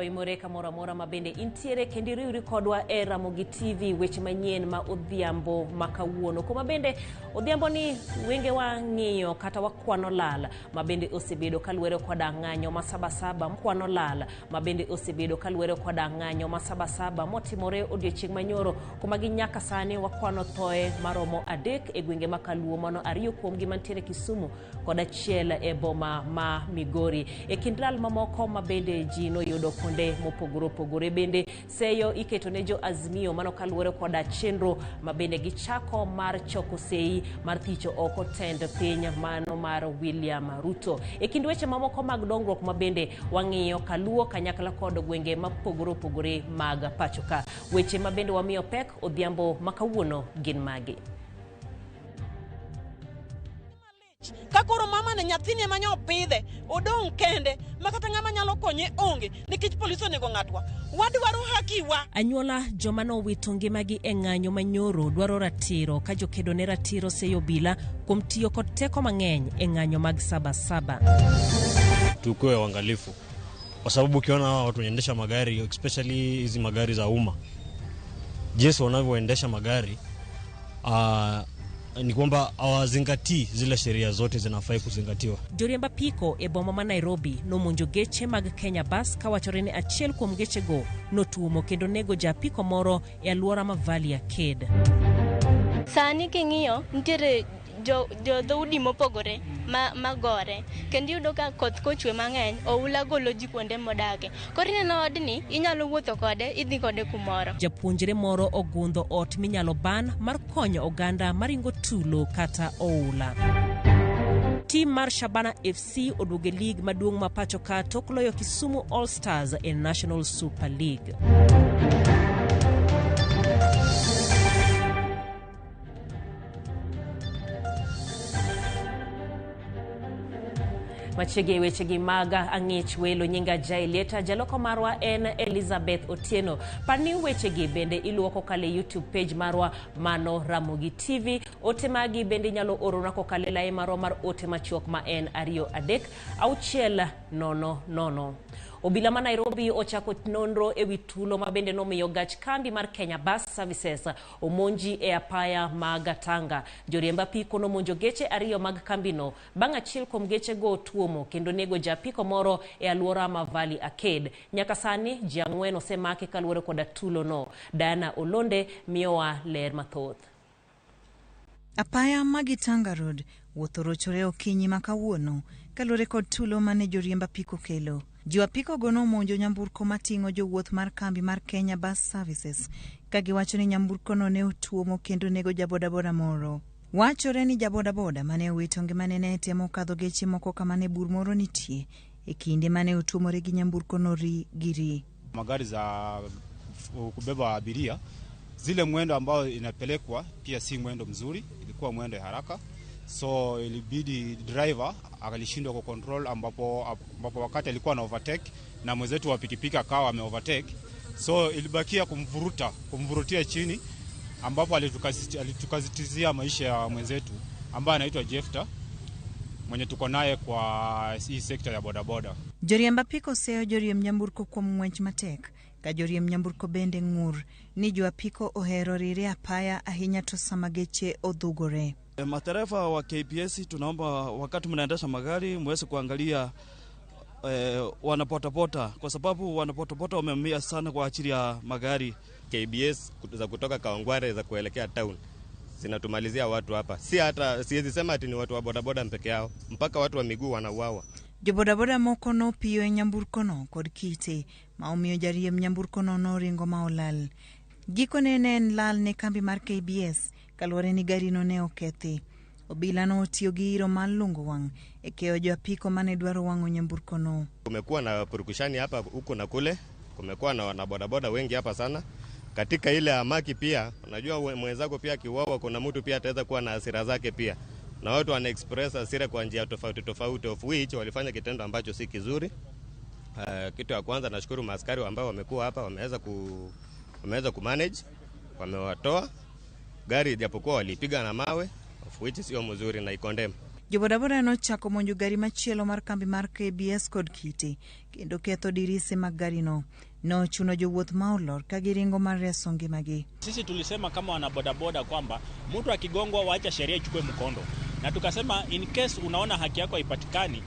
Oimore kamoro amora ma bende intiere kendo iriwri kodwa e Ramogi TV weche manyien ma odhiambo ma kawuono. Kuma bende odhiambo ni wengewa ng'iyo kata wakwano lal ma bende osebedo kaluwore koda ng'anyo ma Sabasaba kwano lal ma bende osebedo kaluwore koda ng'anyo ma Sabasaba motimore odiochieng' manyoro kuma gi nyaka sani wakwano thoe maromo 3 e gwenge ma Kaluo, mano 2 kuomgi mantiere Kisumu kod 1 e boma ma Migori. E kind lal mamoko ma bende ji noyudo kuonde mopogore opogore, bende seyo iketo ne jo Azimio mano kaluwore koda chenro ma bende gichako mar choko sei mar thicho oko tend piny mano mar William Ruto. E kind weche mamoko mag dongruok ma bende wang'iyo Kaluo kanyakla kod gwenge mapogore opogore mag pacho ka. Weche ma bende wamiyo pek odhiambo ma kawuono gin magi. Ka koro mama ne nyathini ema nyo pidhe, odong' kende, ma kata ng'ama nyalo konye onge, nikech polis onego ng'atwa. Wadwaro haki wa. Anyuola joma nowito ngimagi e ng'anyo manyoro dwaro ratiro ka jokedo ne ratiro seyo obila kuom tiyo kod teko mang'eny e ng'anyo mag Sabasaba. Tukuwe uangalifu kwa sababu ukiona hawa watu wanaendesha magari, especially hizi magari za umma, jinsi wanavyoendesha magari ni kwamba hawazingatii zile sheria zote zinafai kuzingatiwa. Joriemb apiko e boma ma Nairobi nomonjo geche mag Kenya Bus kawachore ni achiel kuom gechego notuomo kendo nego ja apiko moro e alwora ma Valley Arcade. Sani king'iyo nitiere jo dhoudi mopogore magore, kendo iyudo ka koth kochwe mang'eny oula golo ji kuonde modake. Koro ineno odni inyalo wuotho kode idhi kode kumoro. Japuonjre moro ogundho ot minyalo ban mar konyo oganda maringo tulo kata oula. Tim mar Shabana FC oduogo e lig maduong' ma pacho ka tok loyo Kisumu All Stars e National Super League. Machiegni wechegi mag ang'ich welo nyinga Jaelieta, jaloko marwa en Elizabeth Otieno. Par ni wechegi bende iluwo kokalo e YouTube page marwa mano Ramogi TV. Ote magi bende inyalo orona kokalo e lai marwa mar ote machuok ma en 2 3 6 0 0. Obila ma Nairobi ochako nonro ewi tulo ma bende nomiyo gach kambi mar Kenya Bus Services omonji e apaya ma Gatanga. Joriemb apiko nomonjo geche 2 mag kambino bang' achiel kuom gechego tuomo kendo nego ja apiko moro e alwora ma Valley Arcade. Nyaka sani ji 4 osemaki kaluwore koda tulono. Diana Olonde miyowa ler mathoth. Apaya ma Gitanga Road wuoth orochore okinyi ma kawuono kaluwore kod tulo mane joriemb apiko kelo. Jo apiko go nomonjo nyamburko mating'o jowuoth mar kambi mar Kenya Bus Services ka giwacho ni nyamburkono ne otuomo kendo nego jabodaboda moro. Wachore ni jabodaboda mane owito ngimane ne temo kadho geche moko kama ne bur moro nitie e kinde mane otuomore gi nyamburkono ri gi ri. Magari za kubeba abiria zile mwendo ambao inapelekwa pia si mwendo mzuri, ilikuwa mwendo ya haraka, so ilibidi driver akalishindwa ku control, ambapo wakati alikuwa na overtake na mwenzetu wa pikipiki akawa ame overtake, so ilibakia kumvurutia chini, ambapo alitukazitizia maisha ya mwenzetu ambaye anaitwa Jefta mwenye tuko naye kwa hii sekta ya bodaboda. Joriemb apiko seyo joriemb nyamburko kuom ng'wech matek ka joriemb nyamburko bende ng'ur ni jo apiko ohero rire apaya ahinya to sama geche odhugore. Madereva wa KBS tunaomba wakati mnaendesha magari muweze kuangalia wanapotapota, kwa sababu wanapotapota wameumia sana kwa ajili ya magari. KBS za kutoka Kawangware za kuelekea town zinatumalizia watu hapa. Si hata siwezi sema ati ni watu wa bodaboda peke yao, mpaka watu wa miguu wanauawa. Jobodaboda moko nopiyo e nyamburkono kod kite ma omiyo jariemb nyamburkono noringo ma olal. Gikone ne en lal ne kambi mar KBS kaluwore ni garino ne okethi. Obila notiyo gi iro mar lungo wang' e keyo jo apiko mane dwaro wang'o nyamburkono. Kumekuwa na purukushani hapa huku na kule, kumekuwa na wanabodaboda wengi hapa sana. Katika ile amaki pia, unajua mwenzako pia akiuawa kuna mtu pia ataweza kuwa na hasira zake pia. Na watu wana express hasira kwa njia tofauti tofauti, of which walifanya kitendo ambacho si kizuri. Kitu ya kwanza nashukuru maaskari ambao wamekuwa hapa, wameweza kumanage, wamewatoa gari japokuwa walipiga na mawe, of which sio mzuri na ikondem. Jobodaboda nochako monjo gari machielo mar kambi mar KBS kod kite kendo ketho dirise mag garino. Nochuno jowuoth ma olor ka giringo mar reso ngimagi. Sisi tulisema kama wanabodaboda kwamba mtu akigongwa wacha sheria ichukue mkondo, na tukasema in case unaona haki yako haipatikani,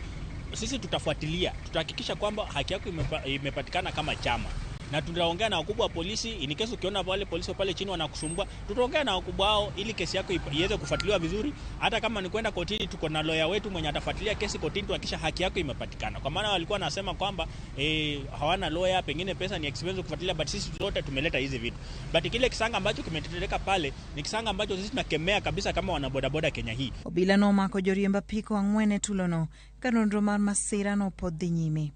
sisi tutafuatilia, tutahakikisha kwamba haki yako imepatikana kama chama, na tutaongea na wakubwa wa polisi. In case ukiona wale polisi pale chini wanakusumbua, tutaongea na wakubwa wao ili kesi yako iweze kufuatiliwa vizuri. Hata kama ni kwenda kotini, tuko na lawyer wetu mwenye atafuatilia kesi kotini, tuhakikisha haki yako imepatikana. Kwa maana walikuwa wanasema kwamba hawana lawyer, pengine pesa ni expensive kufuatilia, but sisi zote tumeleta hizi vitu. But kile kisanga ambacho kimeteteleka pale ni kisanga ambacho sisi tunakemea kabisa kama wanabodaboda Kenya hii. Obila nomako joriemb apiko ang'wen e tulono ka nonro mar masira no pod dhi nyime.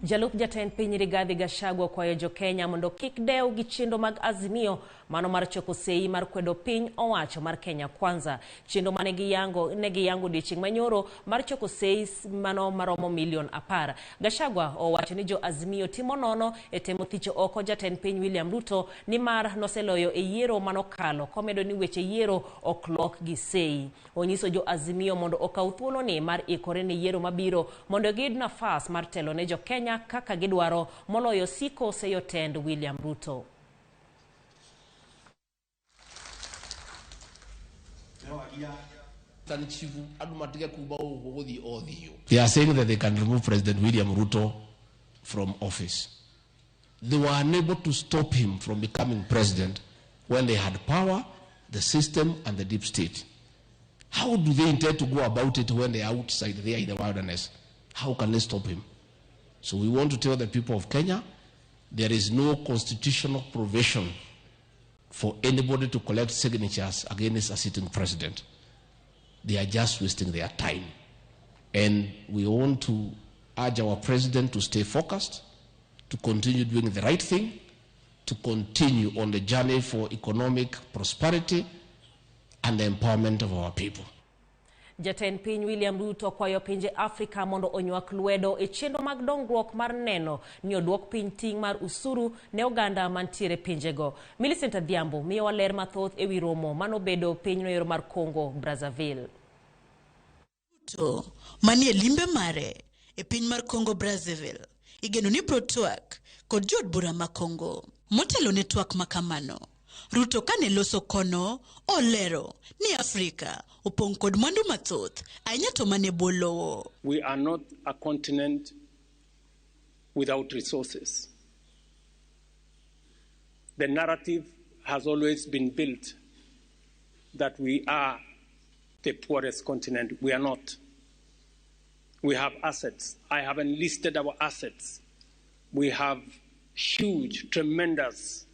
Jalup jatend piny Rigathi Gachagua okwayo jo-Kenya mondo kik dew gi chenro mag Azimio mano mar choko sei mar kwedo piny owacho mar Kenya Kwanza. Chenro mane giyango ne giyango odiochieng' manyoro mar choko sei mano maromo milion 10. Gachagua owacho ni jo Azimio timo nono e temo thicho oko jatend piny William Ruto nimar noseloyo e yiero manokalo komedo ni weche yiero ok lok gi sei. Onyiso jo Azimio mondo okaw thuoloni mar ikore ne yiero mabiro mondo giyud nafas mar telo ne jo Kenya kaka gidwaro moloyo siko seyo tend William Ruto. They are saying that they can remove President William Ruto from office. They were unable to stop him from becoming president when they had power, the system, and the deep state. How do they intend to go about it when they are outside there in the wilderness? How can they stop him? So we want to tell the people of Kenya, there is no constitutional provision for anybody to collect signatures against a sitting president. They are just wasting their time. And we want to urge our president to stay focused, to continue doing the right thing, to continue on the journey for economic prosperity and the empowerment of our people. Jatend piny William Ruto kwayo pinje Afrika mondo onywak lwedo e chenro mag dongruok mar neno ni oduok piny ting' mar usuru ne oganda mantiere pinjego. Millicent Adhiambo miyowa ler mathoth ewi romo manobedo pinyno mar Congo Brazzaville. Ruto manie limbe mare e piny mar Congo Brazzaville igeno ni biro twak kod jood bura ma Congo motelo ne twak makamano. Ruto kane loso kono olero ni Afrika opong' kod mwandu mathoth ahinya to mane bwo lowo. We are not a continent without resources. The narrative has always been built that we are the poorest continent. We are not. We have assets. I have enlisted our assets. We have huge, tremendous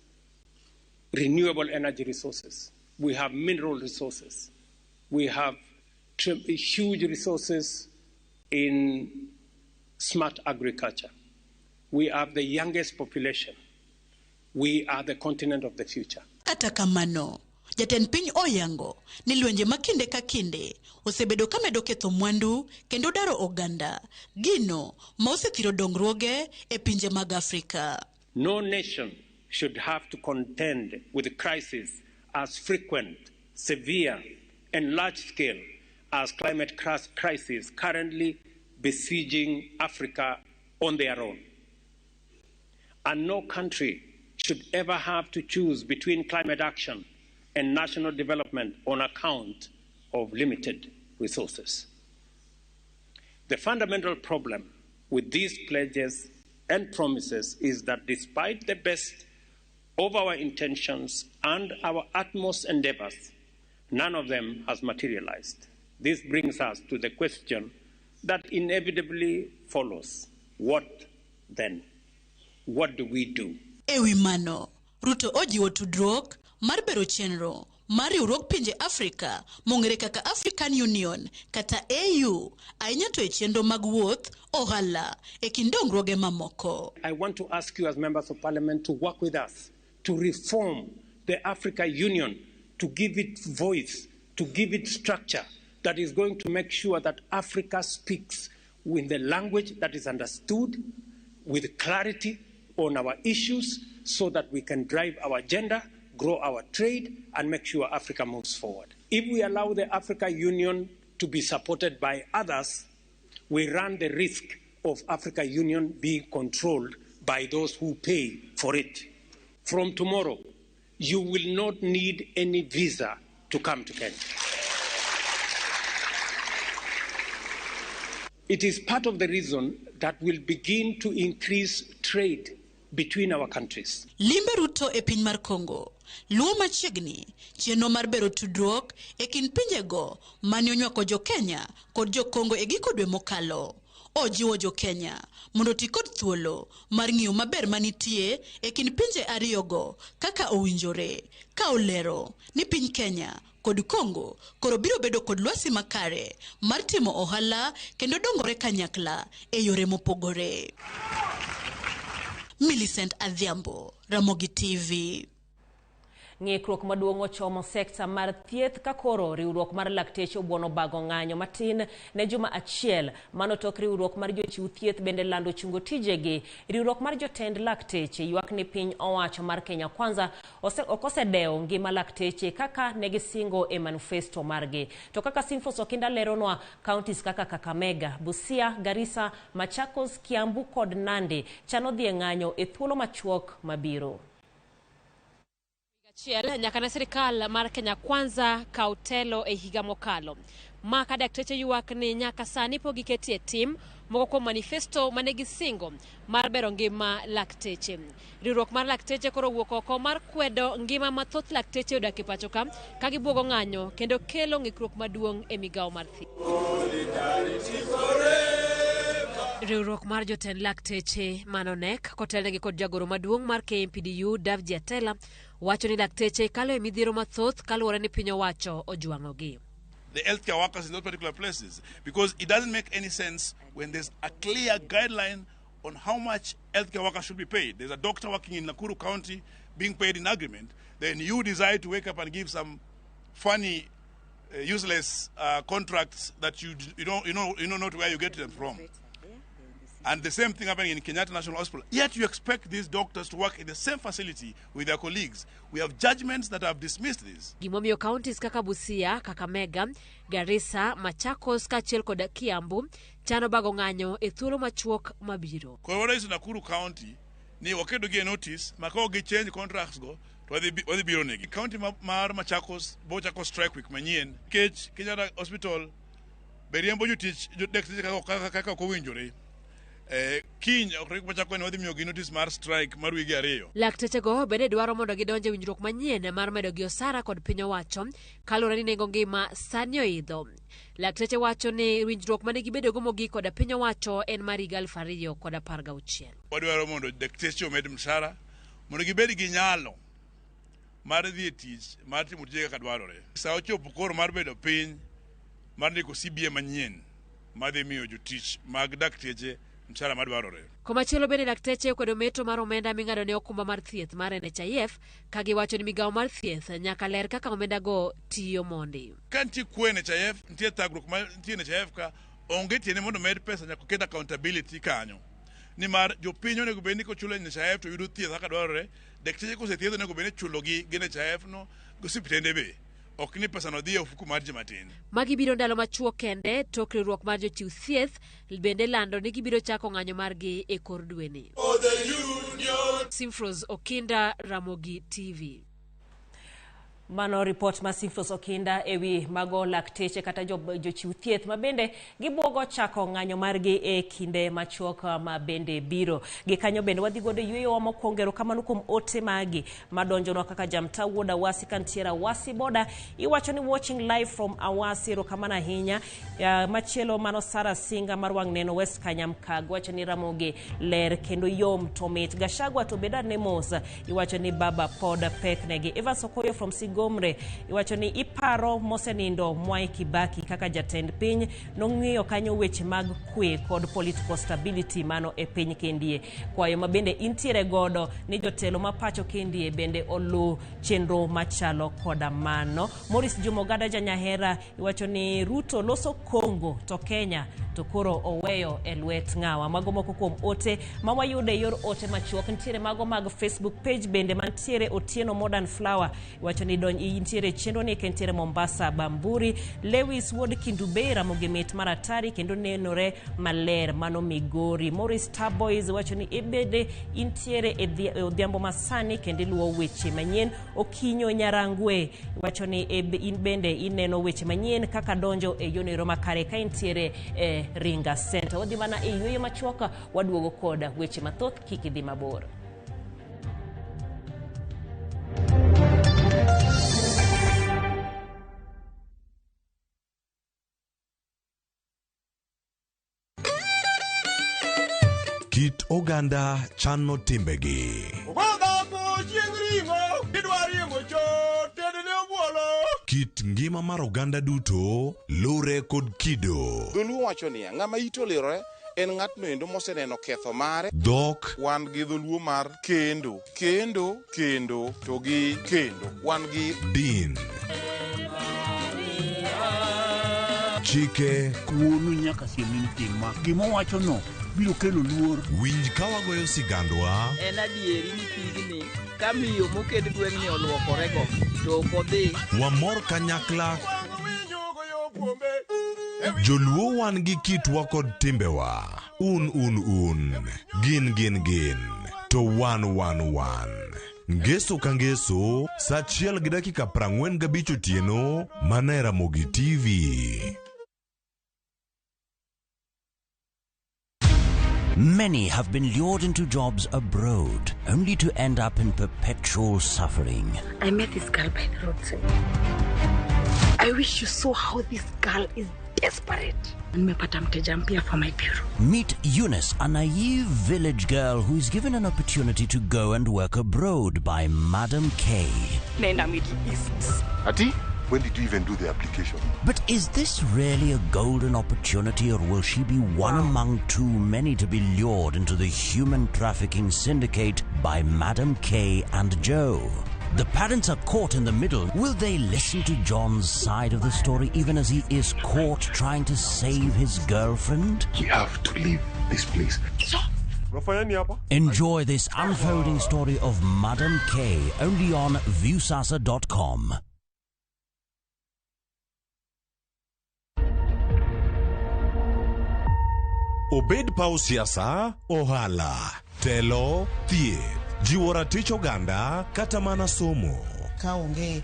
renewable energy resources. We have mineral resources. We have huge resources in smart agriculture. We have the youngest population. We are the continent of the future. Kata kamano, jatend piny oyango ni lwenje ma kinde ka kinde osebedo kamedo ketho mwandu kendo daro oganda, gino ma osethiro dongruoge e pinje mag Afrika. No nation should have to contend with crises as frequent, severe, and large scale as climate crisis currently besieging Africa on their own. And no country should ever have to choose between climate action and national development on account of limited resources. The fundamental problem with these pledges and promises is that despite the best of our intentions and our utmost endeavors, none of them has materialized. This brings us to the question that inevitably follows. What then? What do we do? Ewi mano, Ruto ojiwo tudruok mar bero chenro mar riwruog pinje Afrika mong'ere kaka African Union kata AU ahinya to e chenro mag wuoth, ohala e kind dongruoge mamoko. I want to ask you as members of parliament to work with us to reform the Africa Union, to give it voice, to give it structure that is going to make sure that Africa speaks in the language that is understood, with clarity on our issues, so that we can drive our agenda, grow our trade, and make sure Africa moves forward. If we allow the Africa Union to be supported by others, we run the risk of Africa Union being controlled by those who pay for it. From tomorrow, you will not need any visa to come to Kenya. It is part of the reason that we'll begin to increase trade between our countries. Limbe Ruto e piny mar Congo luwo machiegni chenro mar bero tudruok e kind pinjego mane onywako jo Kenya kod jo Congo e giko dwe mokalo. Ojiwo jo Kenya mondo oti kod thuolo mar ng'iyo maber manitie e kind pinje ariyogo kaka owinjore, ka olero ni piny Kenya kod Congo koro biro bedo kod lwasi makare mar timo ohala kendo dongore kanyakla e yore mopogore. Millicent Adhiambo, Ramogi TV. Ng'ikruok maduong' ochomo sekta mar thieth ka koro riwruok mar lakteche obuono bago ng'anyo matin ne juma achiel. Mano tok riwruok mar jochiw thieth bende lando chungo tijegi. Riwruok mar jotend lakteche ywak ni piny owacho mar Kenya Kwanza ok osedewo ngima lakteche kaka negisingo e manifesto margi. To kaka Simfos Okinda leronwa, counties kaka Kakamega, Busia, Garissa, Machakos, Kiambu kod Nandi chano dhi e ng'anyo e thuolo machuok mabiro. Achiel nyaka ne sirikal mar Kenya Kwanza kaw telo e higa mokalo. Ma ka dakteche ywak ni nyaka sani pok giketie tim moko kuom manifesto mane gisingo mar bero ngima lakteche. Riwruok mar lakteche koro owuok oko mar kwedo ngima ma thoth lakteche odak e pacho ka ka gibuogo ng'anyo kendo kelo ng'ikruok maduong' e migawo mar thieth. Riwruok mar jotend lakteche manonek kotelnegi kod jagoro maduong' mar KMPDU Davji Atela wacho ni lakteche kalo e midhiero mathoth kaluwore ni piny owacho ojwang'ogi. The healthcare workers in those particular places, because it doesn't make any sense when there's a clear guideline on how much healthcare workers should be paid. There's a doctor working in Nakuru County being paid in agreement. Then you decide to wake up and give some funny, useless contracts that you don't know not where you get them from. And the same thing happening in Kenyatta National Hospital. Yet you expect these doctors to work in the same facility with their colleagues. We have judgments that have dismissed this. Gimomiyo counties kaka Busia, Kakamega, Garissa, Machakos kaachiel kod Kiambu chano bago ng'anyo e thuolo machuok mabiro. Koro is Nakuru County ni wakedo gi notice ma ka gi change contracts go to wadhi biro negi. County mar Machakos bo chako strike week manyien nikech Kenyatta Hospital be riembo jotich jodakteche kaka ok owinjore. Kiny ok machako ni wadhi miyogi notice mar strike mar wige ariyo. Laktechego bende dwaro mondo gidonj e winjruok manyien mar medo gi osara kod piny owacho kaluwore ni nengo ngima sani oidho. Lakteche wacho ni winjruok mane gibedogo mogik kod piny owacho en mar higa 2016. Wadwaro mondo dakteche omed mshahara mondo gibed gi nyalo mar dhi e tich mar timo tije kaka dwarore. Sa ochopo koro mar bedo piny mar ndiko CBA manyien madhi miyo jotich mag dakteche mshahara madwarore. Komachielo bende lakteche okwedo meto mar omenda ming'ado ne okumba mar thieth mar NHIF ka giwacho ni migawo mar thieth nyaka ler kaka omendago tiyo mondi. Ka nitie kwe NHIF, nitie thagruok ma nitie NHIF ka onge tiende mondo med pesa nyaka oket accountability kanyo. Nimar jopiny onego bed ni kochulo NHIF to yudo thieth kaka dwarore, dakteche kosethiedho onego bed ni ichulogi gi NHIF no gi osiptende be. Ok ni pesa no dhi e ofuku mar ji matin. Magi biro ndalo machuok kende tok riwruok mar jochiw thieth bende lando ni gibiro chako ng'anyo margi e kor dweni. Simfros Okinda, Ramogi TV. Mano report ma Simfros Okinda ewi mago lakteche kata jochiw thieth ma bende gibuogo chako ng'anyo margi e kinde machuok ma bende biro. Gikanyo bende wadhi godo yweyowa mokwongo. Erokamano kuom ote magi madonjonwa kaka Jamta wuod Awasi kantiere Awasi boda iwacho ni watching live from Awasi. Erokamano ahinya. Machielo mano Sara Singa mar wang' neno West Kanyamkago wacho ni Ramogi ler kendo yom to mit. Gachagua to bedane mos iwacho ni baba pod pek negi. Evans Okoyo from Sigo Gomre iwacho ni iparo mosenindo Mwai Kibaki kaka jatend piny nong'iyo kanyo weche mag kwe kod political stability mano e piny kendie. Kwayo ma bende intiere godo ni jotelo ma pacho kendie bende olu chenro machalo koda mano. Maurice Jumogada Janyahera iwacho ni Ruto loso Congo to Kenya to koro oweyo e lwet ng'awa. Mago moko kuom ote ma wayudo e yor ote machuok. Nitiere mago mag Facebook page bende mantiere Otieno Modern Flower iwacho ni Intiere chenro ni ka intiere Mombasa Bamburi. Lewis Wuod Kindubei, Ramogi mit mar atari kendo nenore maler, mano Migori. Maurice Starboys wacho ni ibede intiere e odhiambo masani kendo iluwo weche manyien. Okinyo Nyarangwe wacho ni in bende ineno weche manyien kaka donjo e yono makare ka intiere e Ringa Center. Wadhi mana e yueyo machuok, waduogo kod weche mathoth, kik idhi mabor. Kit oganda chano timbegi. Chieng' ring'o idwa riembo chot tedne obuolo. Kit ngima mar oganda duto lure kod kido. Dholuo wacho niya, ng'ama ite olirore en ng'atno endo moseneno ketho mare. Dhok. Wan gi dholuo mar kendo, kendo, kendo, to gi kendo. Wan gi din. Chike. Wuonu nyaka siem ni tim ma. Gima owachono biro kelo luor. Winj ka wagoyo sigandwa. En adieri ni pigni ka miyo mokend gweng'ni oluokorego to ok odhi. Wamor kanyakla. Joluo wan gi kitwa kod timbewa. Un un un. Gin gin gin. To wan wan wan. Ngeso ka ngeso, sa 1:45 otieno, mana e Ramogi TV. Many have been lured into jobs abroad, only to end up in perpetual suffering. I met this girl by the roadside. I wish you saw how this girl is desperate. Nimepata mteja mpya for my bureau. Meet Eunice, a naive village girl who is given an opportunity to go and work abroad by Madam K. Naenda Middle East. Ati, when did you even do the application? But is this really a golden opportunity, or will she be one among too many to be lured into the human trafficking syndicate by Madam K and Joe? The parents are caught in the middle. Will they listen to John's side of the story even as he is caught trying to save his girlfriend? We have to leave this place. Unafanya nini hapa? Enjoy this unfolding story of Madam K only on Viusasa.com. Obed paw siasa, ohala, telo, thieth, jiwo ratich oganda kata mana somo. Ka onge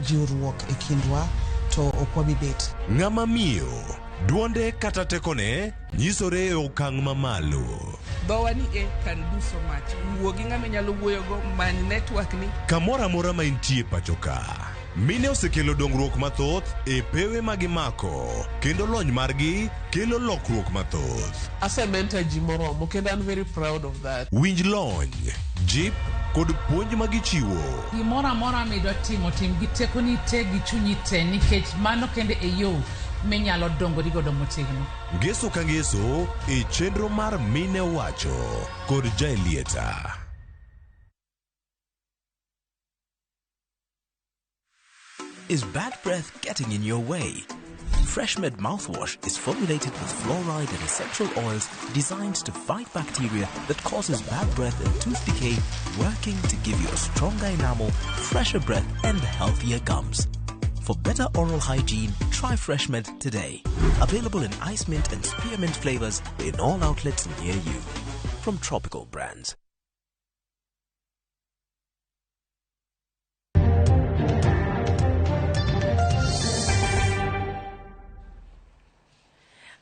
jiwruok e kindwa to ok wabi bet. Ng'ama miyo, duonde kata tekone nyisore e okang' mamalo. Dhowa ni e can do so much. Wuo gi ng'ama inyalo wuoyogo, many network ni. Kamoro amora ma intie pacho ka. Mine osekelo dongruok mathoth e pewe ma gimako kendo lony margi kelo lokruok mathoth. Asementor ji moromo kendo an very proud of that. Winj lony, jip kod puonj ma gichiwo. Gimoro amora midwa timo, tim gi tekoni te gi chunyi te, nikech mano kende e yo minyalo dongori godo motegno. Ngeso ka ngeso e chenro mar Mine Wacho kod Jaelieta. Is bad breath getting in your way? FreshMed mouthwash is formulated with fluoride and essential oils designed to fight bacteria that causes bad breath and tooth decay, working to give you a stronger enamel, fresher breath, and healthier gums. For better oral hygiene, try FreshMed today. Available in ice mint and spearmint flavors in all outlets near you. From Tropical Brands.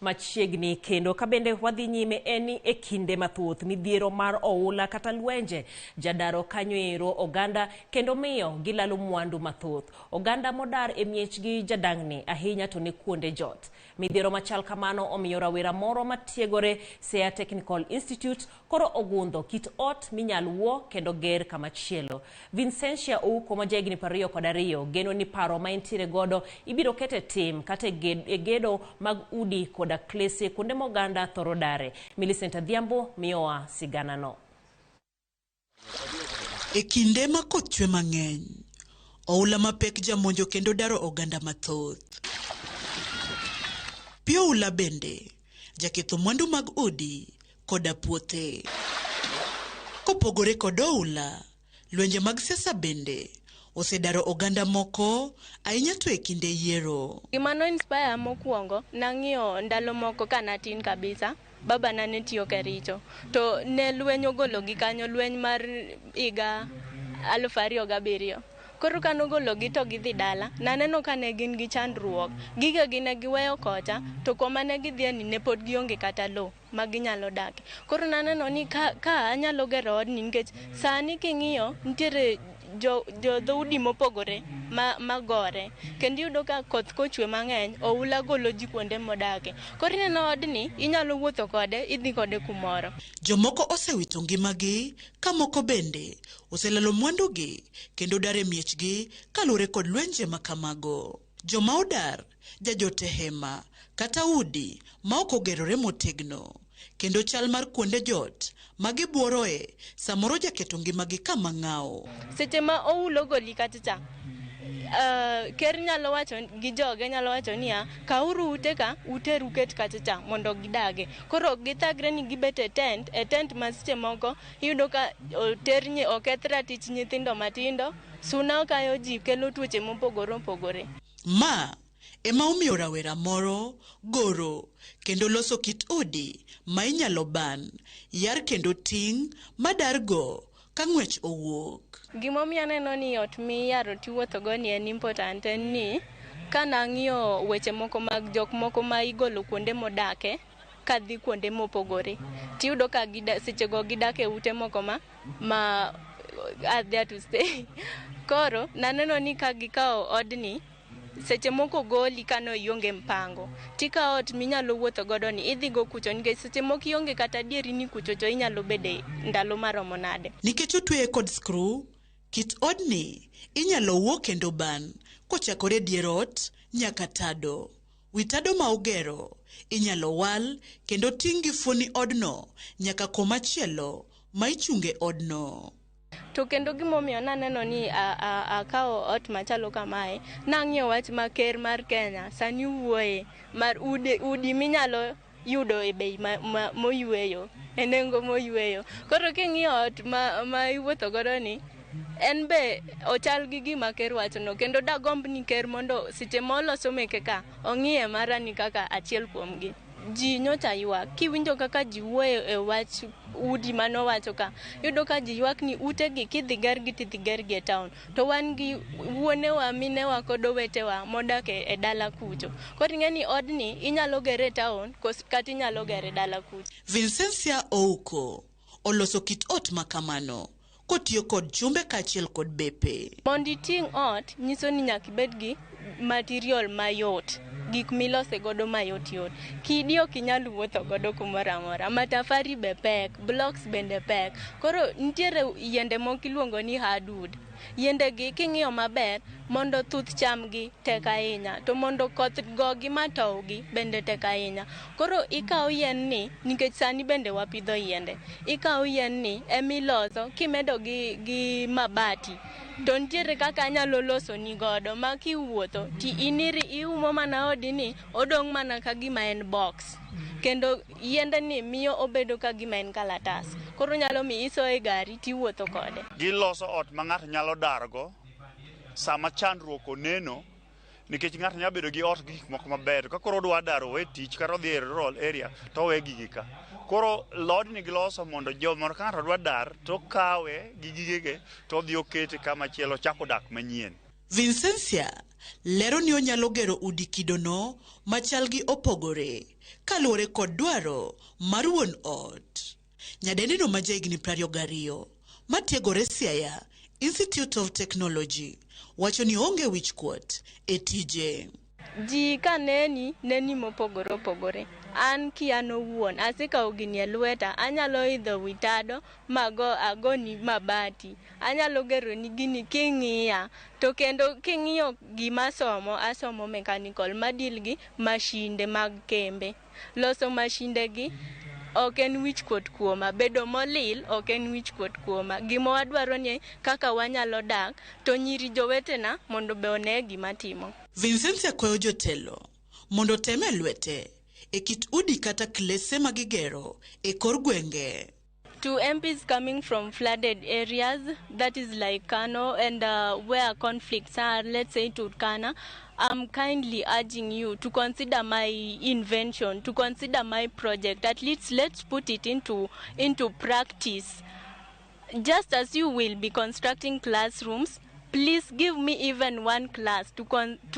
Machiegni kendo ka bende wadhi nyime en ni e kinde mathoth midhiero mar oula kata lwenje jadaro kanyo ero oganda kendo miyo gilalo mwandu mathoth. Oganda modar e miechgi jadang'ni ahinya to ne kuonde jot. Midhiero machal kamano omiyo rawera moro matiegore Siaya Technical Institute koro ogundho kit ot minyal wuo kendo ger kamachielo. Vincentia Ouko ma jahigni 22 geno ni paro ma entiere godo ibiro ket e tim kata e gedo mag udi koda klese kuonde ma oganda thoro dare. Millicent Adhiambo miyowa siganano. E kinde ma koth chwe mang'eny, oula mapek jamonjo kendo daro oganda mathoth. Pi oula bende jaketho mwandu mag udi koda puothe. Kopogore kod oula, lwenje mag siasa bende osedaro oganda moko ahinya to e kinde yiero. Gima no inspire mokwongo, nang'iyo ndalo moko ka natin kabisa, baba na ne tiyo Kericho. To ne lweny ogologi kanyo, lweny mar higa 2007. Koro ka nogologi to gidhi dala, naneno ka ne gin gi chandruok. Gigegi ne giweyo kocha, to koma ne gidhiye ni ne pod gionge kata lowo ma ginyalo dake. Koro naneno ni ka anyalo gero odni, nikech sani king'iyo nitiere jo dhoudi mopogore magore. Kendo iyudo ka koth kochwe mang'eny, oula golo ji kuonde modake. Koro ineno odni, inyalo wuotho kode, idhi kode kumoro. Jomoko osewito ngimagi, ka moko bende oselalo mwandugi kendo dar e miechgi kaluwore kod lwenje ma kamago. Joma odar jajote hema kata udi ma ok ogerore motegno, kendo chal mar kuonde jot ma gibuoroe samoro jaketo ngimagi kama ng'awo. Seche ma oulo goli kacha cha, ker nyalo wacho gi joge nyalo wacho niya, kauru ute ka, uter uket kacha cha mondo gidage. Koro ok githagre ni gibet e tent ma seche moko iyudo ka oter oketh ratich nyithindo matindo, suna okayo ji, kelo tuoche mopogore opogore. Ma ema omiyo rawera moro goro kendo loso kit udi ma inyalo ban, yar kendo ting' madargo ka ng'wech owuok. Gimomiyo aneno ni ot miyaro tiwuothogo ni en important en ni ka nang'iyo weche moko mag jok moko ma igolo kuonde modake kadhi kuonde mopogore, tiyudo ka sechego gidak e ute moko ma are there to stay. Koro naneno ni ka gikawo odni, seche moko goli kano ionge mpango, tikawo ot minyalo wuotho godo ni idhi go kucho, nikech seche moko ionge kata adieri ni kucho to inyalo bede ndalo maromo nade. Nikech otweye kod skru, kit odni inyalo wuo kendo ban kochakore dier ot nyaka tado. Wi tado ma ogero inyalo wal kendo ting' gi fuoni odno nyaka komachielo ma ichunge odno. To kendo gimomiyo naneno ni akawo ot machalo kamae, nang'iyo wach ma ker mar Kenya sani wuoye mar udi minyalo yudo e bei moyweyo, e nengo moyweyo. Koro king'iyo ot ma iwuotho godo ni, en be ochal gi gima ker wachono, kendo dagomb ni ker mondo seche moloso meke ka, ong'iye mara ni kaka achiel kuomgi. Ji nyocha ywak, kiwinjo kaka ji wuoyo e wach udi manowacho ka, yudo ka ji ywak ni utegi kidhi gergi tidhi gergi e town, to wan gi wuonewa, minewa kod owetewa modak e dala kucho. Koro ing'e ni odni inyalo gere e town kata inyalo gere dala kucho. Vincentia Ouko oloso kit ot makamano kotiyo kod chumbe kaachiel kod bepe. Mondo iting' ot nyiso ni nyaka ibed gi material mayot, gik milose godo mayot yot. Kidi ok inyal wuotho godo kumoro amora, matafari be pek, blocks bende pek. Koro nitiere yiende moko iluongo ni hardwood. Yiende gi king'iyo maber, mondo thuth chamgi tek ahinya, to mondo koth gogi matowgi bende tek ahinya. Koro ikawo yien ni, nikech sani bende wapidho yiende, ikawo yien ni emiloso kimedo gi mabati, to nitiere kaka anyalo loso ni godo ma kiwuotho ti iniri iumo mana odi ni odong' mana ka gima en box. Kendo yiende ni miyo obedo ka gima en kalatas. Koro nyalo mi isoye e gari tiwuotho kode. Giloso ot ma ng'ato nyalo dargo sama chandruok oneno, nikech ng'ato nyalo bedo gi ot gi gik moko maber. Ka koro odwa dar owe tich kata odhi e rural area to owe gigi ka. Koro lodni giloso mondo jo moro ka ng'ato dwa dar to okawe gi gigege to odhi okete kama chielo ochako dak manyien. Vincentia lero ni onyalo gero udi kidono machal gi opogore kaluwore kod dwaro mar wuon ot. Nyadendino ma jahigni 22 matiegore Siaya Institute of Technology wacho ni onge wichkuot e tije. Ji ka neni, neni mopogore opogore. An kian owuon, asekawo gini e lweta, anyalo idho wi tado mago agoni mabati. Anyalo geroni gini king'iya, to kendo king'iyo gima asomo, asomo mechanical madil gi mashinde mag kembe. Loso mashinde gi ok en wichkuot kuoma, bedo molil ok en wichkuot kuoma. Gima wadwaro ni kaka wanyalo dak, to nyiri jowetena mondo be one gima timo. Vincentia kwayo jotelo mondo otem e lwete e kit udi kata klese ma gigero e kor gwenge. To MPs coming from flooded areas, that is like Kano and where conflicts are, let's say Turkana, I'm kindly urging you to consider my invention, to consider my project. At least let's put it into practice. Just as you will be constructing classrooms, please give me even one class to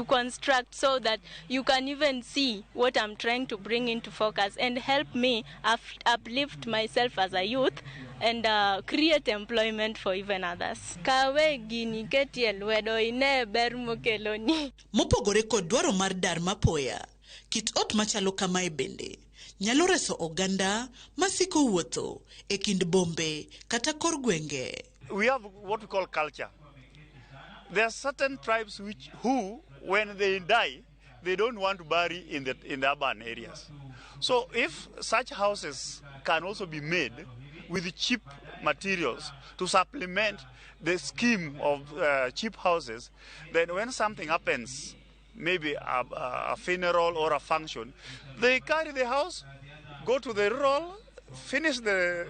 construct so that you can even see what I'm trying to bring into focus and help me uplift myself as a youth and create employment for even others. Kawe gini ketie lwedo ine ber mokeloni. Mopogore kod dwaro mar dar mapoya, kit ot machalo kamae bende nyalo reso oganda masiko wuotho e kind bombe kata kor gwenge. We have what we call culture. There are certain tribes who, when they die, they don't want to bury in the urban areas. So if such houses can also be made with cheap materials to supplement the scheme of cheap houses, then when something happens, maybe a funeral or a function, they carry the house, go to the rural, finish the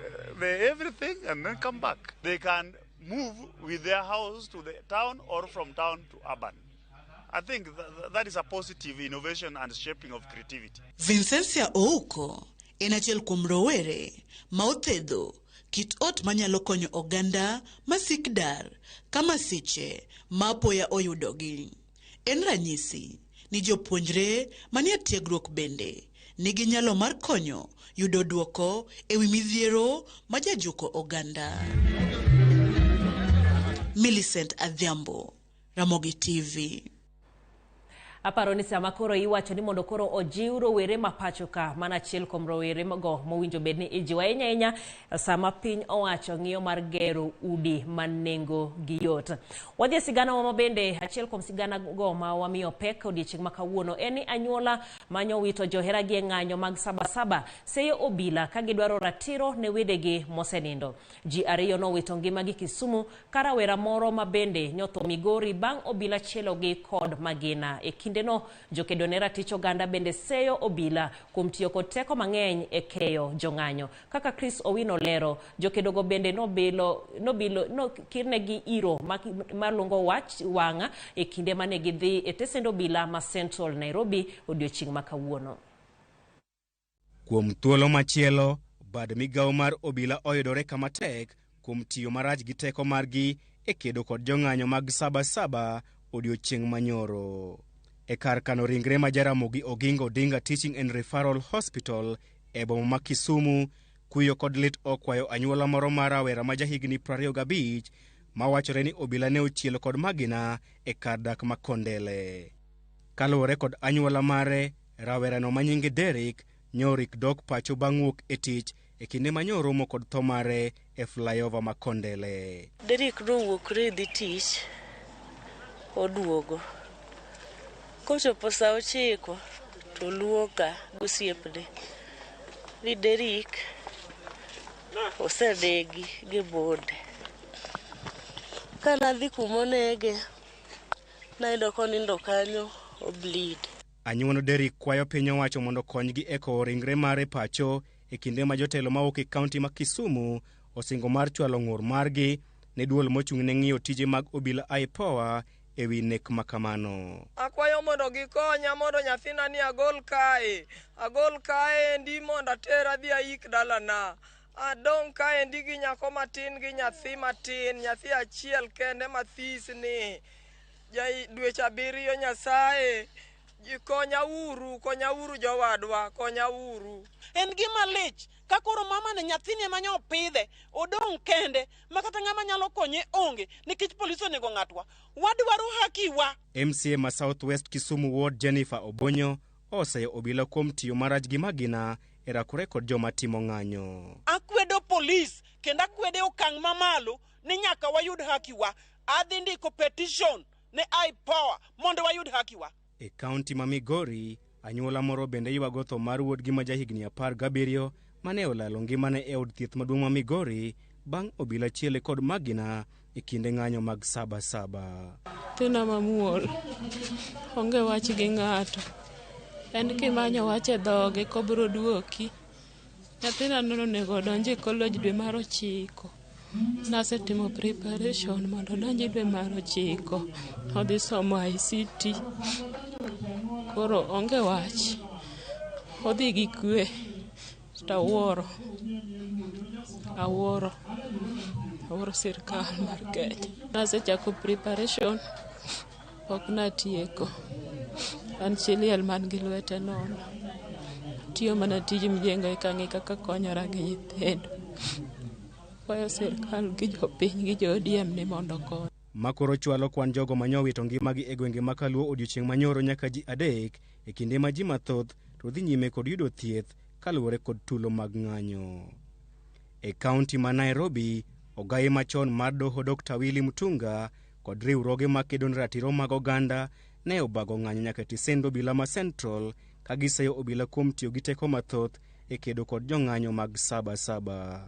everything, and then come back. They can move with their house to the town or from town to urban. I think that is a positive innovation and shaping of creativity. Vincentia Ouko en achiel kuom rowere ma othedho kit ot manyalo konyo oganda masik dar ka masiche ma apoya oyudogi. En ranyisi ni jopuonjre manie tiegruok bende nigi nyalo mar konyo yudo duoko e wi midhiero ma jajuko oganda. Millicent Adhiambo, Ramogi TV. Aparo ni sama koro iwacho ni mondo koro ojiw rowere ma pacho ka, mana achiel kuom rowere go mowinjo bed ni ijiwo ahinya ahinya sama piny owacho ng'iyo mar gero udi ma nengo gi yot. Wadhi e sigana wa bende achiel kuom sigana go ma wamiyo pek odiechieng' ma kawuono en ni anyuola manyo wito joheragi e ng'anyo mag Sabasaba seyo obila ka gidwaro ratiro ne wedegi mosenindo. Ji ariyo nowito ngimagi Kisumu ka rawera moro ma bende nyotho Migori bang' obila chielogi kod magina. E kindeno jokedo ne ratich oganda bende seyo obila kuom tiyo kod teko mang'eny e keyo jong'anyo. Kaka Chris Owino lero, jokedogo bende nobilo nobilo nokirnegi iro malungo wach wang'a e kinde mane gidhi e tesend obila ma Central Nairobi odiochieng' ma kawuono. Kuom thuolo machielo, bad migawo mar obila oyudore kama tek kuom tiyo marach gi teko margi e kedo kod jong'anyo mag Sabasaba odiochieng' manyoro. E kar kano ringre ma Jaramogi Oginga Odinga Teaching and Referral Hospital e boma ma Kisumu, kuyo kod lit okwayo anyuola moro mar rawera ma jahigni 25 mawachore ni obila ne ochielo kod magina e kar dak ma Kondele. Kaluwore kod anyuola mare, rawerano ma nyinge Derrick nyorik dok pacho bang' wuok e tich e kinde ma nyoromo kod tho mare e flyover ma Kondele. Derrick nowuok dhi tich, oduogo. Kochopo sa 9 to luonga gosiepne ni Derrick osenegi gi bunde. Kanadhi kumonege, nayudo konindo kanyo obleed. Anyuond Derrick kwayo piny owacho mondo okonygi e kowo ringre mare pacho e kinde ma jotelo mawuok e kaunti ma Kisumu osingo mar chwalo ng'ur margi ne duol mochung' ne ng'iyo tije mag obila IPOA e wi nek makamano. Akwayo mondo gikonya mondo nyathina ni agol kae. Agol kaendi mondo ater adhi aik dalana. Adong' kaendi gi nyako matin gi nyathi matin, nyathi achiel kende mathis ni. Ja dweche 7 Nyasaye. Konya uru, konya uru jowadwa, konya uru. En gima lich ka koro mama ne nyathini ema nyo opidhe odong' kende ma kata ng'ama nyalo konye onge nikech polis onego ng'atwa. Wadwaro hakiwa. MCA ma South West Kisumu Ward Jennifer Obonyo oseyo obila kuom tiyo marach gi magina e rakore kod joma timo ng'anyo. Akwedo polis kendo akwede okang' mamalo ni nyaka wayud hakiwa. Adhi ndiko petition ne IPOA mondo wayud hakiwa. E kaunti ma Migori, anyuola moro bende ywago tho mar wuodgi ma jahigni 17 mane olalo ngimane e od thieth maduong' ma Migori bang' obila chiele kod magina e kinde ng'anyo mag Sabasaba. Nyathina mamuol, onge wach gi ng'ato. En kimanyo wach e dhoge kobiro duoki. Nyathina nonego odonj e college dwe mar 9. Nasetimo preparation mondo odonj dwe mar 9. Odhi somo ICT. Koro onge wach. Odhi gi kwe. To awuoro. Awuoro. Awuoro sirkal mar Kenya. Nasechako preparation, pok natieko. An chi liel man gi lwete nono. Atiyo mana tij mjengo eka ang'e kaka konyora gi nyithindo. Kwayo sirkal gi jopiny gi jo ODM ni mondo okony. Makoro chwalo kwan jogo manyowito ngimagi e gwenge ma Kaluo odiochieng' manyoro nyaka ji 3 e kinde ma ji mathoth to dhi nyime kod yudo thieth kaluwore kod tulo mag ng'anyo. E kaunti ma Nairobi, ogaye machon mar doho Dr. Willy Mutunga kod riwruoge makedo ne ratiro mag oganda ne obago ng'anyo nyaka e tisend obila ma Central ka giseyo obila kuom tiyo gi teko mathoth e kedo kod jong'anyo mag 77.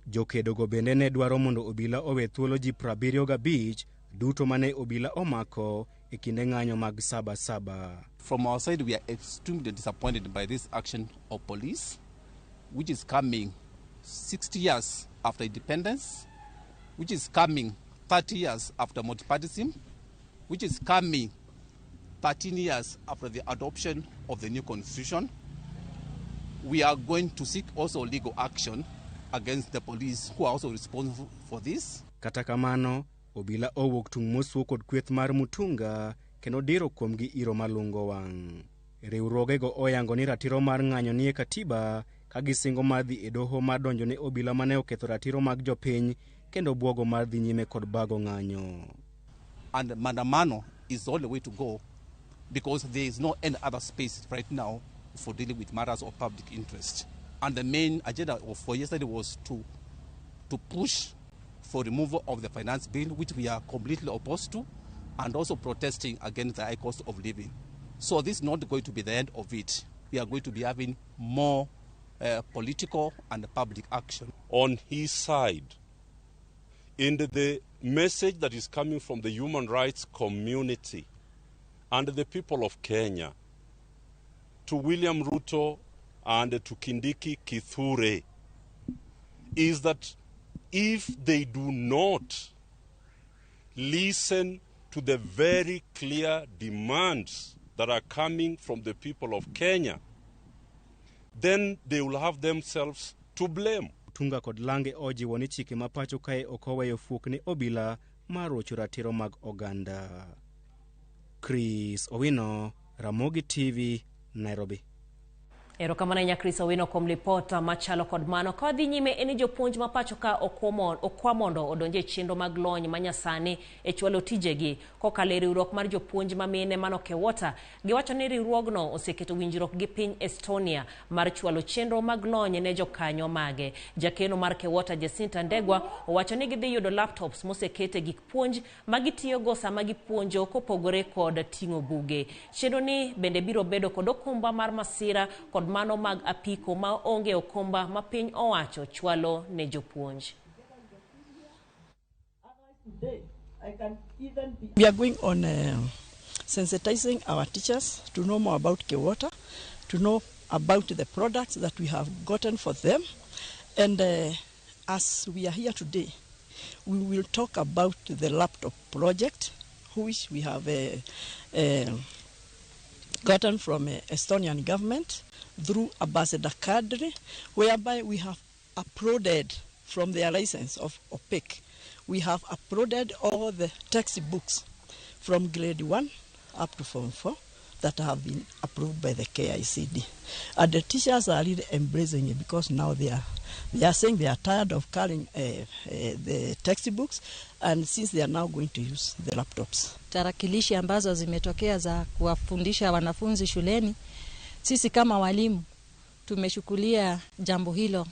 Jokedogo bende ne dwaro mondo obila owe thuolo ji 75 duto mane obila omako e kinde ng'anyo mag 77. From our side, we are extremely disappointed by this action of police, which is coming 60 years after independence, which is coming 30 years after multipartyism, which is coming 13 years after the adoption of the new constitution. We are going to seek also legal action against the police who are also responsible for this. Kata kamano, obila owuok tung' mosuo kod kweth mar Mutunga kendo diro kuomgi iro malungo wang'. Riwruogego oyango ni ratiro mar ng'anyo nie katiba ka gisingo mar dhi e doho mar donjo ne obila mane oketho ratiro mag jopiny kendo buogo mar dhi nyime kod bago ng'anyo. And maandamano is the only way to go because there is no any other space right now for dealing with matters of public interest. And the main agenda for yesterday was to push for removal of the finance bill, which we are completely opposed to, and also protesting against the high cost of living. So this is not going to be the end of it. We are going to be having more political and public action. On his side, in the message that is coming from the human rights community and the people of Kenya to William Ruto and to Kindiki Kithure is that if they do not listen to the very clear demands that are coming from the people of Kenya, then they will have themselves to blame. Mutunga kod Lange ojiwo ni chike ma pacho kae ok oweyo fuok ne obila mar rocho ratiro mag oganda. Chris Owino, Ramogi TV, Nairobi. Erokamano ahinya Chris Owino kuom lipot machalo kod mano. Ka wadhi nyime en ni jopuonj ma pacho ka okwa mondo odonje e chenro mag lony manyasani e chwalo tijegi kokalo e riwruok mar jopuonj ma mine mano Kewota. Giwacho ni riwruogno oseketo winjruok gi piny Estonia mar chwalo chenro mag lony ne jokanyo mage. Jakeno mar Kewota Jacinta Ndegwa owacho ni gidhi yudo laptops mosekete gik puonj ma gitiyogo sama gipuonjo kopogore kod ting'o buge. Chenro ni bende biro bedo kod okumba mar masira kod mano mag apiko ma onge okumba ma piny owacho chwalo ne jopuonj. We are going on sensitizing our teachers to know more about Kewota, to know about the products that we have gotten for them. And as we are here today, we will talk about the laptop project, which we have gotten from Estonian government through Ambassador Kadri, whereby we have uploaded from their license of OPEC. We have uploaded all the textbooks from grade 1 up to form 4 that have been approved by the KICD. And the teachers are really embracing it because now they are saying they are tired of carrying the textbooks, and since they are now going to use the laptops. Tarakilishi ambazo zimetokea za kuwafundisha wanafunzi shuleni, sisi kama walimu tumeshukulia jambo hilo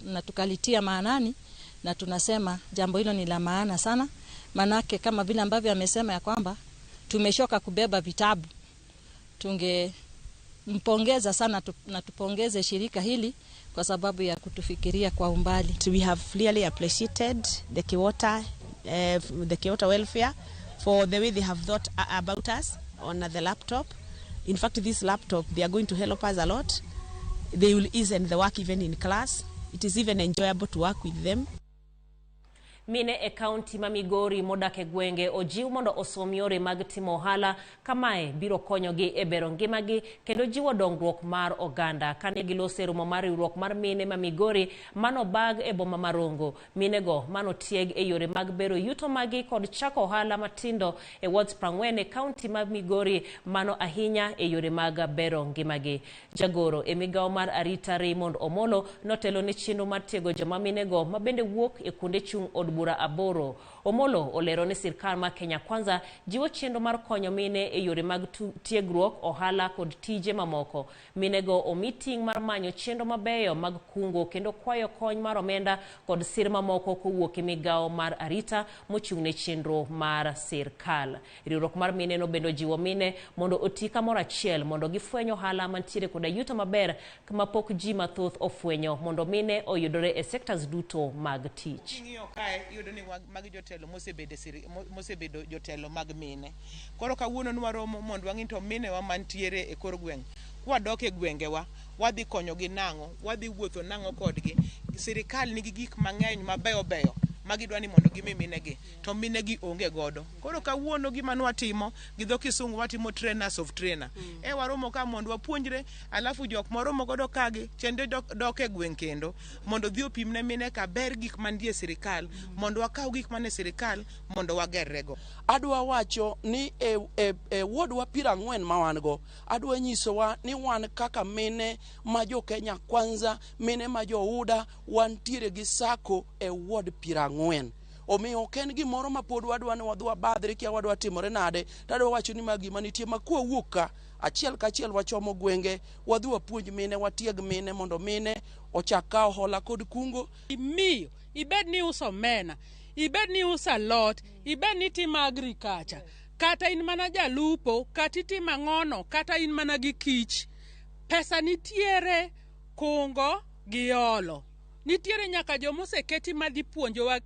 na tukalitia maanani, na tunasema jambo hilo ni la maana sana, manake kama vile ambavyo amesema ya kwamba tumeshoka kubeba vitabu. Tungempongeza sana na tupongeze shirika hili kwa sababu ya kutufikiria kwa umbali. We have clearly appreciated the Kewota, the Kewota welfare for the way they have thought about us on the laptop. In fact, this laptop, they are going to help us a lot. They will ease the work even in class. It is even enjoyable to work with them. Mine e kaunti ma Migori modak e gwenge ojiw mondo osom yore mag timo ohala kamae biro konyogi e bero ngimagi kendo jiwo dongruok mar oganda. Kane giloso e romo mar riwruok mar mine ma Migori manobag e boma ma Rongo, minego manotieg e yore mag bero yuto magi kod chako ohala matindo e wards 40 e kaunti ma Migori, mano ahinya e yore mag bero ngimagi. Jagoro e migawo mar arita Raymond Omolo notelo ne chenro mar tiego joma minego mabende wuok e kuonde chung' od bura 8. Omolo olero ni sirkal mar Kenya Kwanza jiwo chenro mar konyo mine e yore mag tiegruok, ohala kod tije mamoko. Minego omi ting' mar manyo chenro mabeyo mag kungo kendo kwayo kony mar omenda kod sir mamoko kowuok e migawo mar arita mochung' ne chenro mar sirkal. Riwruok mar mine no bende ojiwo mine mondo oti kamoro achiel mondo gifweny ohala mantiere koda yuto maber mapok ji mathoth ofwenyo mondo mine oyudore e sectors duto mag tich. Iyudo ni magi jotelo mosebedo jotelo mag mine. Koro kawuono nwaromo mondo wang'i to minewa mantiere e kor gweng'. Kwadok e gwengewa, wadhi konyogi nang'o, wadhi wuotho nang'o kodgi. Sirikal nigi gik mang'eny mabeyo beyo magidwa ni mondo gimi minegi, to minegi onge godo. Koro kawuono gima nwatimo, gi dho kisungu watimo trainers of trainer. E waromo ka mondo wapuonjre, alafu jok mwaromo godo kagi, chende dok e gweng' kendo, mondo dhi opim ne mine ka ber gik mantie e sirikal, mondo wakaw gik mane sirikal, mondo wagerrego. Adwa wacho ni e wodwa 40 ma wan go, adwa nyisowa ni wan kaka mine ma jo Kenya Kwanza, mine ma jo UDA, wantiere gi sako e ward 40. Omiyo ok en gimoro ma pod wadwa ni wadhi wabadhre kia wadwa timore nade, to adwa wacho ni ma gima nitie ma kwawuok ka, achiel kachiel wachomo gwenge, wadhi wapuonj mine, watieg mine mondo mine ochak kawo hola kod kungo. Miyo, ibed ni uso omena, ibed ni uso alot, ibed ni itimo agriculture, kata in mana jalupo, kata itimo ang'ono, kata in mana gi kich. Pesa nitiere kungo gi holo. Nitiere nyaka jomoseketi madhi puonjowa.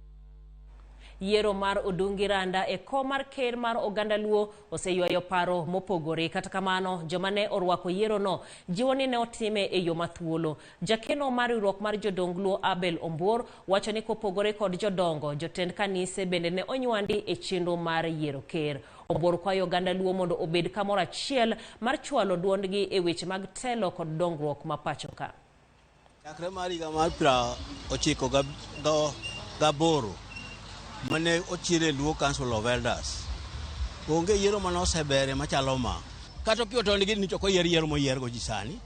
Yiero mar Odungi Randa e kom mar ker mar oganda Luo oseywayo paro mopogore. Kata kamano, joma ne orwako yierono jiwo ni ne otime e yo mathuolo. Jakeno mar riwruok mar jodong Luo Abel Ombuor wacho ni kopogore kod jodongo, jotend kanise bende ne onywandi e chenro mar yiero ker. Ombuor kwayo oganda Luo mondo obed kamoro achiel mar chwalo duondgi e weche mag telo kod dongruok ma pacho ka. Chakre mar higa mar 98 mane ochiere Luo Council of Elders, onge yiero mane osebere machalo ma. Kata Opiyo Otondi gini to ok oyier yiero moyiergo ji sani.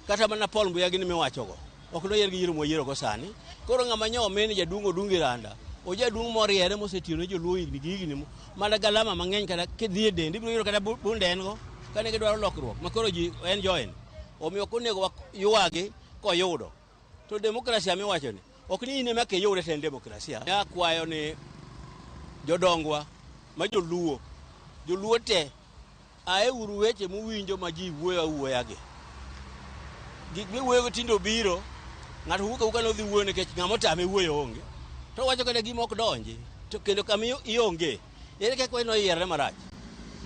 Kata mana Paul Mbuya gini miwachogo, ok noyier gi yiero moyierogo sani. Koro ng'ama nyo omin jaduong' Odungi Randa, ojaduong' moriere mosetiyo ne joluo higni gi higni, mana galama mang'eny kata kidhi e dende ibiro yudo kata bunde en go, kane gidwaro lokruok ma koro ji en join. Omiyo ok onego ywagi koyudo. To demokrasia miwacho ni, ok ni in ema kiyude to en demokrasia. Akwayo ni jodongwa ma joluo, joluo te, ae uru weche muwinjo ma ji wuoyo awuoya gi. Gik miwuoyogo tinde obiro, ng'ato wuok awuoka nodhi wuoyo nikech ng'ama otame wuoyo onge. To owacho kata gima ok donji, to kendo kama ionge, ere kaka wachno oyierre marach?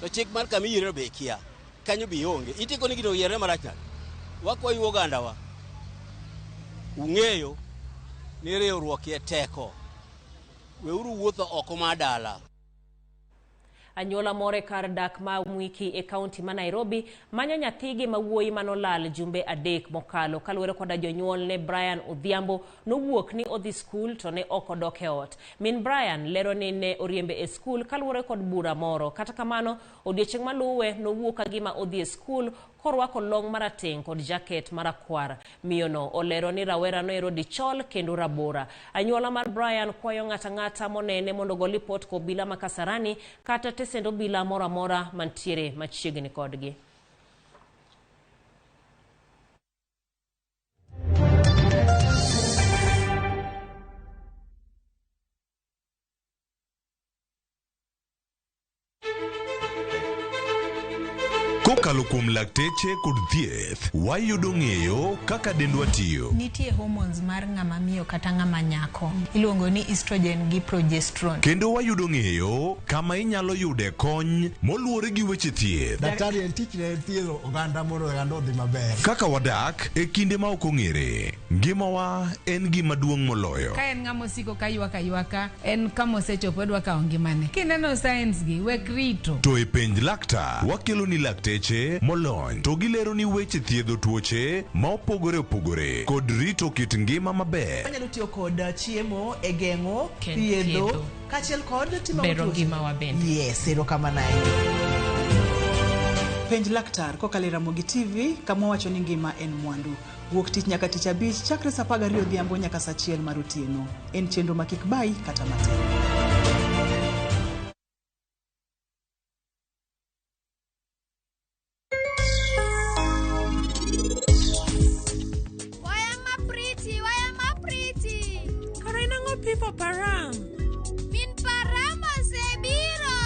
To chik mar kama iyiereno be ikia, kanyo be ionge. Itieko ni gino oyierre marach nade? Wakwayo ogandawa, ung'eyo ni riwruok e teko. Weuru wuotho oko mar dala. Anyuola moro e kar dak ma Mwiki e kaunti ma Nairobi manyo nyathigi ma wuoyi manolal jumbe 3 mokalo. Kaluwore koda jonyuol ne Brian Odhiambo nowuok ni odhi skul to ne ok odok e ot. Min Brian lero ni ne oriembe e skul kaluwore kod bura moro. Kata kamano, odiechieng' maluwe nowuok ka gima odhi e skul korwako long marateng' kod jaket marakwar. Miyono olero ni rawera no ero dichol kendo rabora. Anyuola mar Brian kwayo ng'ato ang'ata monene mondo ogol lipot ko obila ma Kasarani kata tesend obila moro amora mantiere machiegni kodgi. Kokalo kuom lakteche kod thieth, wayudo ng'eyo kaka dendwa tiyo. Nitie hormones mar ng'ama miyo kata ng'ama nyako iluongo ni estrogen gi progesterone. Kendo wayudo ng'eyo kama inyalo yude kony moluwore gi weche thieth. Daktari en tich ne thiedho oganda mondo oganda odhi maber. Kaka wadak e kinde ma ok ong'ere, ngimawa en gima duong' moloyo. Ka en ng'ama osiko ka ywak aywaka, en kama osechopo odwa kawo ngimane. Kineno signs gi, wek rito. To e penj laktar, wakelo ni lakteche molony to gilero ni weche thiedho tuoche ma opogore opogore kod rito kit ngima maber. Wanyalo tiyo kod chiemo e geng'o, thiedho, thiedho. kaachiel kod timo Bero tuoche. ngimawa bende. Yes, erokamano ahinya. Penj laktar kokalo e Ramogi TV kama wawacho ni ngima en mwandu. Wuok tich nyaka tich abich chakre saa 12 odhiambo nyaka saa 1 mar otieno. En chenro ma kik bayi kata matin. Waya ma pretty, waya ma pretty. Kare nang'o pipo param? Min param osebiro.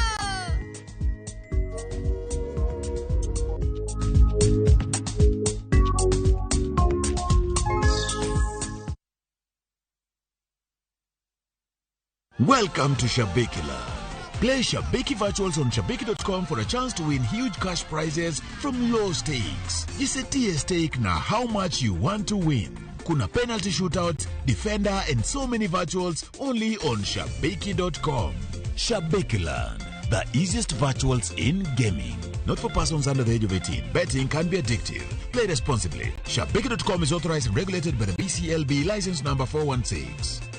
Welcome to Shabiki Land. Play Shabiki Virtuals on Shabiki.com for a chance to win huge cash prizes from low stakes. Jisetie stake na how much you want to win. Kuna penalty shootout, defender, and so many virtuals only on Shabiki.com. Shabiki Land, the easiest virtuals in gaming. Not for persons under the age of 18. Betting can be addictive. Play responsibly. Shabiki.com is authorized and regulated by the BCLB license number 416.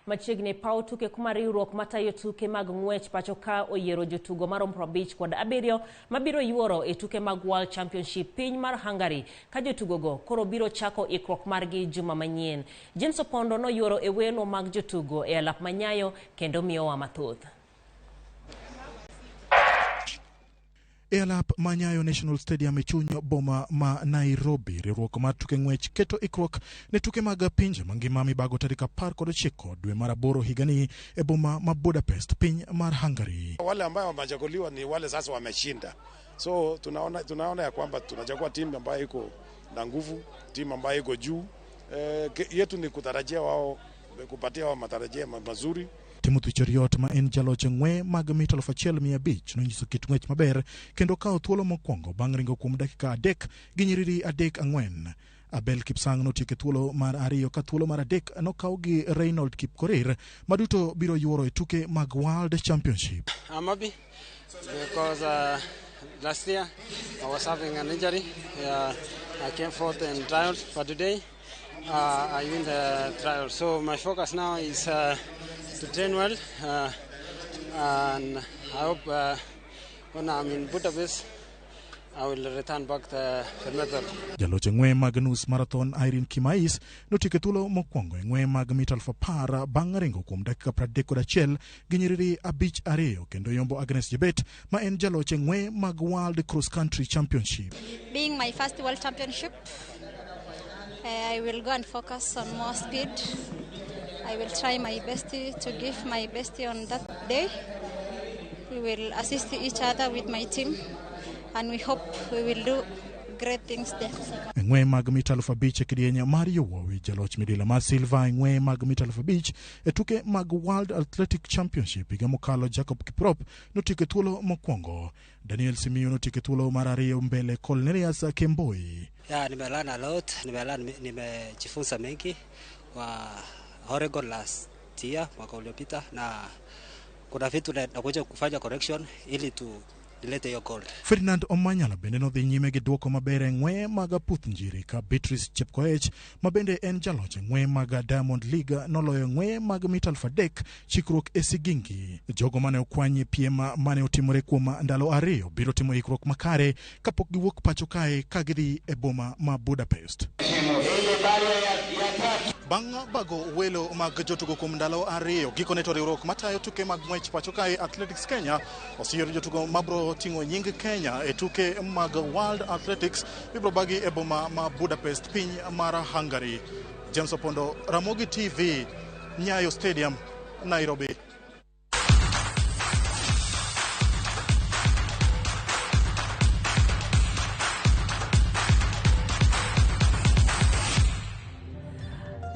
Machiegni e paw tuke kuma riwruok matayo tuke mag ng'wech pacho ka oyiero jotugo maromo 57 mabiro yuoro e tuke mag World Championship piny mar Hungary ka jotugogo koro biro chako ikruok margi juma manyien. James Opondo noyuoro e welo mag jotugo e alap manyayo kendo miyowa mathoth. E alap ma Nyayo National Stadium e chuny boma ma Nairobi, riwruok mar tuke ng'wech keto ikruok ne tuke mag pinje mangima mibago tarik 19 dwe mar aboro higani e boma ma Budapest, piny mar Hungary. Wale ambao wamechaguliwa ni wale sasa wameshinda, so tunaona ya kwamba tunachagua timu ambayo iko na nguvu, timu ambayo iko juu. Yetu ni kutarajia wao, kupatia wao matarajio mazuri. Timothy Cheruiyot ma en jaloch e ng'we mag mita 1500 nonyiso kit ng'wech maber kendo kawo thuolo mokwongo bang' ringo kuom dakika 3 gi nyiriri 3.4. Abel Kipsang notieko e thuolo mar ariyo ka thuolo mar adek nokaw gi Reynold Kipkorir ma duto biro yuoro e tuke mag World Championship. I'm happy because last year I was having an injury. I came fourth in trials, but today I win the trial. So my focus now is to train well, and I hope when I'm in Budapest, I will return back the medal. Jaloch e ng'we mag nus marathon Irene Kimais notieko e thuolo mokwongo e ng'we mag mita 10,000 bang' ringo kuom dakika 31 gi nyiriri 5.2 kendo yombo Agnes Jebet ma en jaloch e ng'we mag World Cross Country Championship. Being my first World Championship, I will go and focus on more speed. I will try my best to give my best on that day. We will assist each other with my team, and we hope we will do great things there. E ng'we mag mita 5,000 e kidieny mar yowuowi jaloch midila mar silva e ng'we mag mita 5,000 e tuke mag World Athletic Championship higa mokalo Jacob Kiprop notieko e thuolo mokwongo. Daniel Simiyu notieko e thuolo mar ariyo mbele Cornelius Kemboi. Yeah, nimelearn a lot, nimejifunza mengi kwa Oregon last year, mwaka uliopita, na kuna vitu nakuja kufanya correction ili tu nilete hiyo gold. Ferdinand Omanyala bende nodhi nyime gi duoko maber e ng'we mag aputh njiri ka Beatrice Chepkoech ma bende en jaloch e ng'we mag Diamond League noloyo ng'we mag mita 3,000 chikruok e Sigingi. Jogo mane okwany e piem mane otimore kuom ndalo ariyo biro timo ikruok makare kapok giwuok pacho kae ka gidhi e boma ma Budapest. Bang' bago welo mag jotugo kuom ndalo 2, gikone to riwruok matayo tuke mag ng'wech pacho kae Athletics Kenya oseyiero jotugo mabro ting'o nying Kenya e tuke mag World Athletics mibro bagi e boma ma Budapest, piny mar Hungary. James Opondo, Ramogi TV, Nyayo Stadium, Nairobi.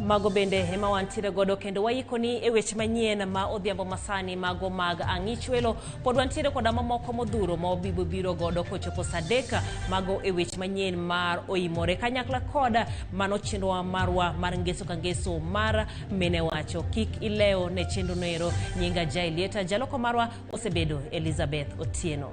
Mago bende ema wantiere godo kendo waikoni e weche manyien ma odhiambo masani mago mag ang'ichwelo. Pod wantiere koda mamoko modhuro ma wabibo biro godo kochopo saa 3 mago e weche manyien mar oimore kanyakla koda mano chenrowa marwa mar ngeso ka ngeso mar mine wacho. Kik ilewo ne chenro noero. Nyinga Jaelieta, jaloko marwa osebedo Elizabeth Otieno.